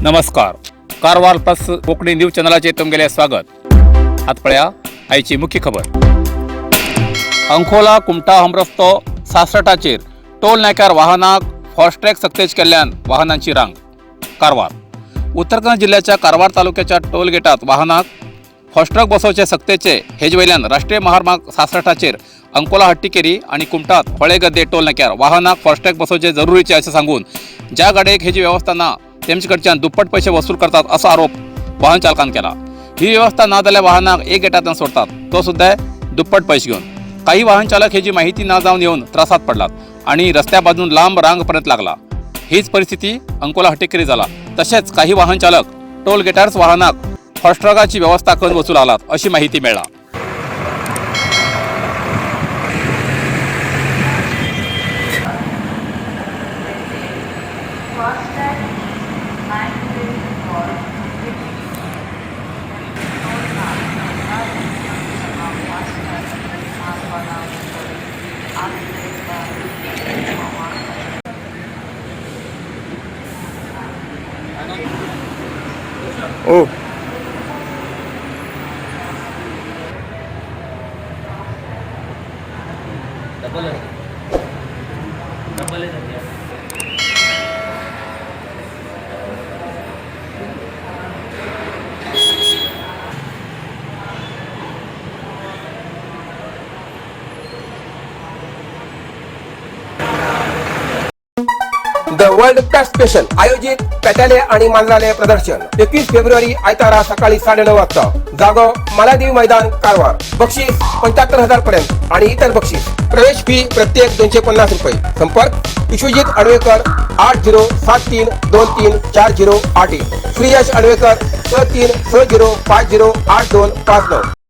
नमस्कार, Karwar plus Konkani news चॅनलाचेर तुमगेलें स्वागत. आतां पळया आयची मुख्य खबर. अंकोला कुमठा हमरस्तो सासटाचेर टोल नाक्यार वाहनाक फास्टॅग सक्तेज केल्ल्यान वाहनांची रांग. कारवार, उत्तर कन्नड जिल्ह्याच्या कारवार तालुक्याच्या टोल गेटात वाहनाक फास्टॅग बसोवचे सक्तेचे हेजे वयल्यान राष्ट्रीय महामार्ग 66चाचेर अंकोला हट्टीकेरी आणि कुमठात होळेगद्दे टोल नाक्यार वाहनाक फास्टॅग बसोवचे जरुरीचे अशें सांगून ज्या गाडयेक हेजी वेवस्था ना तेमचे कडच्यान दुप्पट पैसे वसूल करतात, असो आरोप वाहन चालकान केला. ही व्यवस्था ना जाल्यार वाहनाक एक गेटांतल्यान सोडतात, तो सुद्धा दुप्पट पैसे घेऊन. काही वाहन चालक हेजी माहिती ना जाऊन येऊन त्रासात पडलात आणि रस्त्या बाजून लांब रांगपर्यंत लागला. हीच परिस्थिती अंकोला हट्टीकेरी झाला. तसेच काही वाहन चालक टोल गेटारच वाहनाक फास्टॅगाची व्यवस्था करून वचू लागलात, अशी माहिती मिळाला. FASTag is mandatory for toll नाका. ओ. डबल आहे, डबल आहे सध्या. The world pet special आयोजित पेटाले आणि मांजराले प्रदर्शन, 21 फेब्रुवारी, आयतारा, सकाळी 9:30 वाजता. जागो मालादेवी मैदान, कारवार. बक्षीस 75,000 पर्यंत आणि इतर बक्षीस. प्रवेश फी प्रत्येक 250 रुपये. संपर्क विश्वजित अडवेकर, 8073234081. श्रीयश अडवेकर, 6360508259.